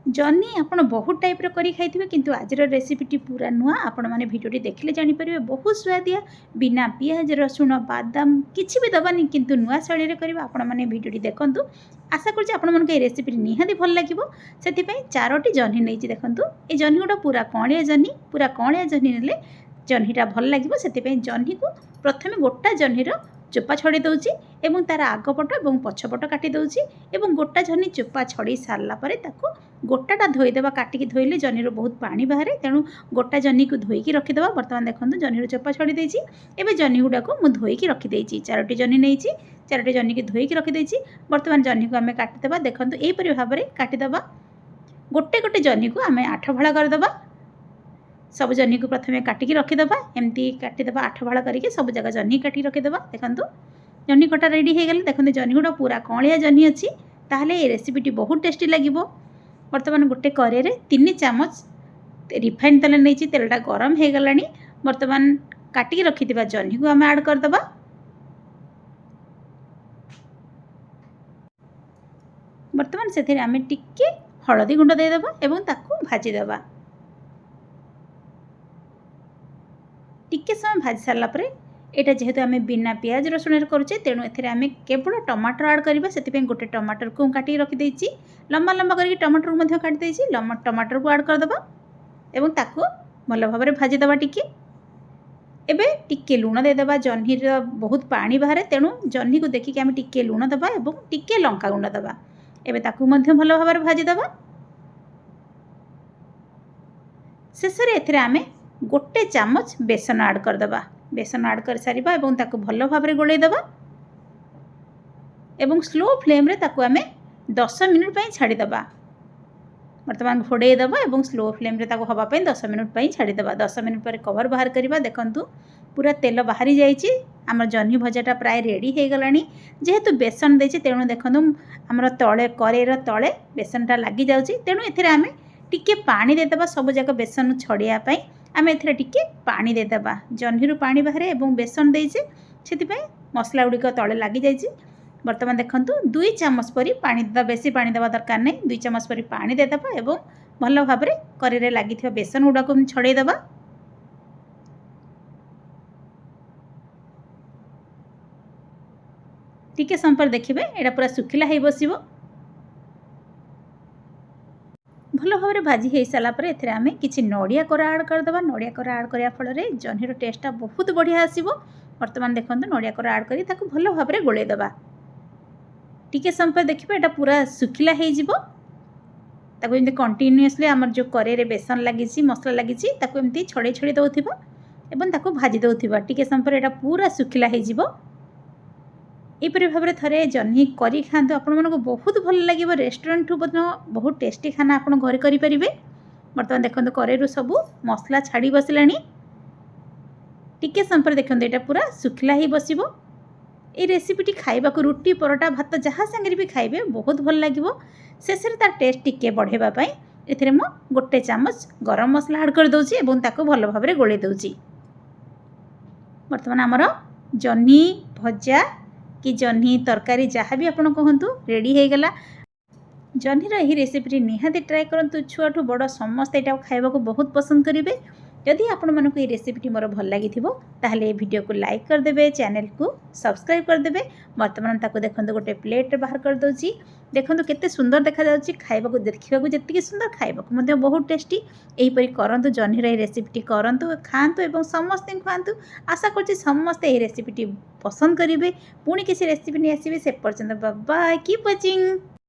ଜହ୍ନି ଆପଣ ବହୁତ ଟାଇପ୍ର କରି ଖାଇଥିବେ, କିନ୍ତୁ ଆଜିର ରେସିପିଟି ପୁରା ନୂଆ। ଆପଣମାନେ ଭିଡ଼ିଓଟି ଦେଖିଲେ ଜାଣିପାରିବେ, ବହୁତ ସୁଆଦିଆ। ବିନା ପିଆଜ ରସୁଣ, ବାଦାମ କିଛି ବି ଦେବାନି, କିନ୍ତୁ ନୂଆ ଶୈଳୀରେ କରିବା। ଆପଣମାନେ ଭିଡ଼ିଓଟି ଦେଖନ୍ତୁ। ଆଶା କରୁଛି ଆପଣମାନଙ୍କୁ ଏହି ରେସିପିଟି ନିହାତି ଭଲ ଲାଗିବ। ସେଥିପାଇଁ ଚାରୋଟି ଜହ୍ନି ନେଇଛି। ଦେଖନ୍ତୁ, ଏ ଜହ୍ନି ଗୁଡ଼ା ପୁରା କଅଁଳିଆ ଜହ୍ନି। ପୁରା କଅଁଳିଆ ଜହ୍ନି ନେଲେ ଜହ୍ନିଟା ଭଲ ଲାଗିବ। ସେଥିପାଇଁ ଜହ୍ନିକୁ ପ୍ରଥମେ ଗୋଟା ଜହ୍ନିର ଚୋପା ଛଡ଼େଇ ଦେଉଛି ଏବଂ ତା'ର ଆଗପଟ ଏବଂ ପଛପଟ କାଟି ଦେଉଛି ଏବଂ ଗୋଟା ଜହ୍ନି ଚୋପା ଛଡ଼େଇ ସାରିଲା ପରେ ତାକୁ ଗୋଟାଟା ଧୋଇଦେବା। କାଟିକି ଧୋଇଲେ ଜହ୍ନିରୁ ବହୁତ ପାଣି ବାହାରେ, ତେଣୁ ଗୋଟା ଜହ୍ନିକୁ ଧୋଇକି ରଖିଦେବା। ବର୍ତ୍ତମାନ ଦେଖନ୍ତୁ, ଜହ୍ନିରୁ ଚୋପା ଛଡ଼େଇ ଦେଇଛି। ଏବେ ଜହ୍ନି ଗୁଡ଼ାକୁ ମୁଁ ଧୋଇକି ରଖିଦେଇଛି। ଚାରୋଟି ଜହ୍ନି ନେଇଛି, ଚାରୋଟି ଜହ୍ନିକି ଧୋଇକି ରଖିଦେଇଛି। ବର୍ତ୍ତମାନ ଜହ୍ନିକୁ ଆମେ କାଟିଦେବା। ଦେଖନ୍ତୁ, ଏହିପରି ଭାବରେ କାଟିଦେବା। ଗୋଟେ ଗୋଟେ ଜହ୍ନିକୁ ଆମେ ଆଠ ଫାଳ କରିଦେବା। ସବୁ ଜହ୍ନିକୁ ପ୍ରଥମେ କାଟିକି ରଖିଦେବା। ଏମିତି କାଟିଦେବା, ଆଠ ଫାଳ କରିକି ସବୁ ଜାଗା ଜହ୍ନି କାଟିକି ରଖିଦେବା। ଦେଖନ୍ତୁ, ଜହ୍ନି କଟା ରେଡ଼ି ହେଇଗଲେ। ଦେଖନ୍ତୁ, ଜହ୍ନି ଗୁଡ଼ା ପୁରା କଅଁଳିଆ ଜହ୍ନି ଅଛି, ତାହେଲେ ଏ ରେସିପିଟି ବହୁତ ଟେଷ୍ଟି ଲାଗିବ। ବର୍ତ୍ତମାନ ଗୋଟେ କରେଇରେ 3 ଚାମଚ ରିଫାଇନ୍ ତେଲ ନେଇଛି। ତେଲଟା ଗରମ ହେଇଗଲାଣି। ବର୍ତ୍ତମାନ କାଟିକି ରଖିଥିବା ଜହ୍ନିକୁ ଆମେ ଆଡ଼୍ କରିଦେବା। ବର୍ତ୍ତମାନ ସେଥିରେ ଆମେ ଟିକେ ହଳଦୀ ଗୁଣ୍ଡ ଦେଇଦେବା ଏବଂ ତାକୁ ଭାଜିଦେବା। ଟିକେ ସମୟ ଭାଜି ସାରିଲା ପରେ, ଏଇଟା ଯେହେତୁ ଆମେ ବିନା ପିଆଜ ରସୁଣରେ କରୁଛେ, ତେଣୁ ଏଥିରେ ଆମେ କେବଳ ଟମାଟର ଆଡ଼୍ କରିବା। ସେଥିପାଇଁ ଗୋଟେ ଟମାଟରକୁ ମୁଁ କାଟିକି ରଖିଦେଇଛି। ଲମ୍ବା ଲମ୍ବା କରିକି ଟମାଟରକୁ ମଧ୍ୟ କାଟି ଦେଇଛି। ଟମାଟରକୁ ଆଡ଼୍ କରିଦେବା ଏବଂ ତାକୁ ଭଲ ଭାବରେ ଭାଜିଦେବା ଟିକେ। ଏବେ ଟିକେ ଲୁଣ ଦେଇଦେବା। ଜହ୍ନିର ବହୁତ ପାଣି ବାହାରେ, ତେଣୁ ଜହ୍ନିକୁ ଦେଖିକି ଆମେ ଟିକେ ଲୁଣ ଦେବା ଏବଂ ଟିକେ ଲଙ୍କା ଗୁଣ୍ଡ ଦେବା। ଏବେ ତାକୁ ମଧ୍ୟ ଭଲ ଭାବରେ ଭାଜିଦେବା। ଶେଷରେ ଏଥିରେ ଆମେ ଗୋଟେ ଚାମଚ ବେସନ ଆଡ଼୍ କରିଦେବା। ବେସନ ଆଡ଼୍ କରିସାରିବା ଏବଂ ତାକୁ ଭଲ ଭାବରେ ଗୋଳେଇ ଦେବା ଏବଂ ସ୍ଲୋ ଫ୍ଲେମ୍ରେ ତାକୁ ଆମେ 10 ମିନିଟ୍ ପାଇଁ ଛାଡ଼ିଦେବା। ବର୍ତ୍ତମାନ ଘୋଡ଼େଇ ଦେବା ଏବଂ ସ୍ଲୋ ଫ୍ଲେମ୍ରେ ତାକୁ ହେବା ପାଇଁ 10 ମିନିଟ୍ ପାଇଁ ଛାଡ଼ିଦେବା। 10 ମିନିଟ୍ ପରେ କଭର୍ ବାହାର କରିବା। ଦେଖନ୍ତୁ, ପୁରା ତେଲ ବାହାରି ଯାଇଛି। ଆମର ଜହ୍ନି ଭଜାଟା ପ୍ରାୟ ରେଡ଼ି ହେଇଗଲାଣି। ଯେହେତୁ ବେସନ ଦେଇଛି, ତେଣୁ ଦେଖନ୍ତୁ, ଆମର ତଳେ କରେଇର ତଳେ ବେସନଟା ଲାଗିଯାଉଛି। ତେଣୁ ଏଥିରେ ଆମେ ଟିକେ ପାଣି ଦେଇଦେବା। ସବୁ ଯାକ ବେସନ ଛଡ଼େଇବା ପାଇଁ ଆମେ ଏଥିରେ ଟିକେ ପାଣି ଦେଇଦେବା। ଜହ୍ନିରୁ ପାଣି ବାହାରେ ଏବଂ ବେସନ ଦେଇଛେ, ସେଥିପାଇଁ ମସଲା ଗୁଡ଼ିକ ତଳେ ଲାଗିଯାଇଛି। ବର୍ତ୍ତମାନ ଦେଖନ୍ତୁ, 2 ଚାମଚ ପରି ପାଣି ଦେବା। ବେଶୀ ପାଣି ଦେବା ଦରକାର ନାହିଁ। 2 ଚାମଚ ପରି ପାଣି ଦେଇଦେବା ଏବଂ ଭଲ ଭାବରେ କରେଇରେ ଲାଗିଥିବା ବେସନ ଗୁଡ଼ାକୁ ଛଡ଼େଇ ଦେବା। ଟିକେ ସମୟ ପରେ ଦେଖିବେ, ଏଇଟା ପୁରା ଶୁଖିଲା ହେଇ ବସିବ। ଭଲ ଭାବରେ ଭାଜି ହେଇସାରିଲା ପରେ ଏଥିରେ ଆମେ କିଛି ନଡ଼ିଆ କୋରା ଆଡ଼୍ କରିଦେବା। ନଡ଼ିଆ କୋରା ଆଡ଼୍ କରିବା ଫଳରେ ଜହ୍ନିର ଟେଷ୍ଟଟା ବହୁତ ବଢ଼ିଆ ଆସିବ। ବର୍ତ୍ତମାନ ଦେଖନ୍ତୁ, ନଡ଼ିଆ କୋରା ଆଡ଼୍ କରି ତାକୁ ଭଲ ଭାବରେ ଗୋଳେଇ ଦେବା। ଟିକେ ସମୟ ପରେ ଦେଖିବେ, ଏଇଟା ପୁରା ଶୁଖିଲା ହେଇଯିବ। ତାକୁ ଏମିତି କଣ୍ଟିନ୍ୟୁଅସଲି ଆମର ଯେଉଁ କରେଇରେ ବେସନ ଲାଗିଛି, ମସଲା ଲାଗିଛି, ତାକୁ ଏମିତି ଛଡ଼େଇ ଛଡ଼େଇ ଦେଉଥିବ ଏବଂ ତାକୁ ଭାଜି ଦେଉଥିବ। ଟିକେ ସମୟ ପରେ ଏଇଟା ପୁରା ଶୁଖିଲା ହେଇଯିବ। ଏହିପରି ଭାବରେ ଥରେ ଜହ୍ନି କରି ଖାଆନ୍ତୁ, ଆପଣମାନଙ୍କୁ ବହୁତ ଭଲ ଲାଗିବ। ରେଷ୍ଟୁରାଣ୍ଟଠୁ ମଧ୍ୟ ବହୁତ ଟେଷ୍ଟି ଖାନା ଆପଣ ଘରେ କରିପାରିବେ। ବର୍ତ୍ତମାନ ଦେଖନ୍ତୁ, କରେଇରୁ ସବୁ ମସଲା ଛାଡ଼ି ବସିଲାଣି। ଟିକେ ସମୟ ପରେ ଦେଖନ୍ତୁ, ଏଇଟା ପୁରା ଶୁଖିଲା ହେଇ ବସିବ। ଏଇ ରେସିପିଟି ଖାଇବାକୁ ରୁଟି, ପରଟା, ଭାତ ଯାହା ସାଙ୍ଗରେ ବି ଖାଇବେ, ବହୁତ ଭଲ ଲାଗିବ। ଶେଷରେ ତାର ଟେଷ୍ଟ ଟିକେ ବଢ଼ାଇବା ପାଇଁ ଏଥିରେ ମୁଁ ଗୋଟେ ଚାମଚ ଗରମ ମସଲା ଆଡ଼୍ କରିଦେଉଛି ଏବଂ ତାକୁ ଭଲ ଭାବରେ ଗୋଳେଇ ଦେଉଛି। ବର୍ତ୍ତମାନ ଆମର ଜହ୍ନି ଭଜା କି ଜହ୍ନି ତରକାରୀ, ଯାହା ବି ଆପଣ କୁହନ୍ତୁ, ରେଡ଼ି ହେଇଗଲା। ଜହ୍ନିର ଏହି ରେସିପିଟି ନିହାତି ଟ୍ରାଏ କରନ୍ତୁ। ଛୁଆଠୁ ବଡ଼ ସମସ୍ତେ ଏଇଟାକୁ ଖାଇବାକୁ ବହୁତ ପସନ୍ଦ କରିବେ। ଯଦି ଆପଣମାନଙ୍କୁ ଏହି ରେସିପିଟି ମୋର ଭଲ ଲାଗିଥିବ, ତାହେଲେ ଏ ଭିଡ଼ିଓକୁ ଲାଇକ୍ କରିଦେବେ, ଚ୍ୟାନେଲକୁ ସବସ୍କ୍ରାଇବ୍ କରିଦେବେ। ବର୍ତ୍ତମାନ ତାକୁ ଦେଖନ୍ତୁ, ଗୋଟେ ପ୍ଲେଟ୍ରେ ବାହାର କରିଦେଉଛି। ଦେଖନ୍ତୁ, କେତେ ସୁନ୍ଦର ଦେଖାଯାଉଛି ଖାଇବାକୁ। ଦେଖିବାକୁ ଯେତିକି ସୁନ୍ଦର, ଖାଇବାକୁ ମଧ୍ୟ ବହୁତ ଟେଷ୍ଟି। ଏହିପରି କରନ୍ତୁ, ଜହ୍ନିର ଏହି ରେସିପିଟି କରନ୍ତୁ, ଖାଆନ୍ତୁ ଏବଂ ସମସ୍ତଙ୍କୁ ଖୁଆନ୍ତୁ। ଆଶା କରୁଛି ସମସ୍ତେ ଏହି ରେସିପିଟି ପସନ୍ଦ କରିବେ। ପୁଣି କିଛି ରେସିପି ନେଇ ଆସିବି। ସେ ପର୍ଯ୍ୟନ୍ତ ବାଏ, କିପ୍ ୱାଚିଂ।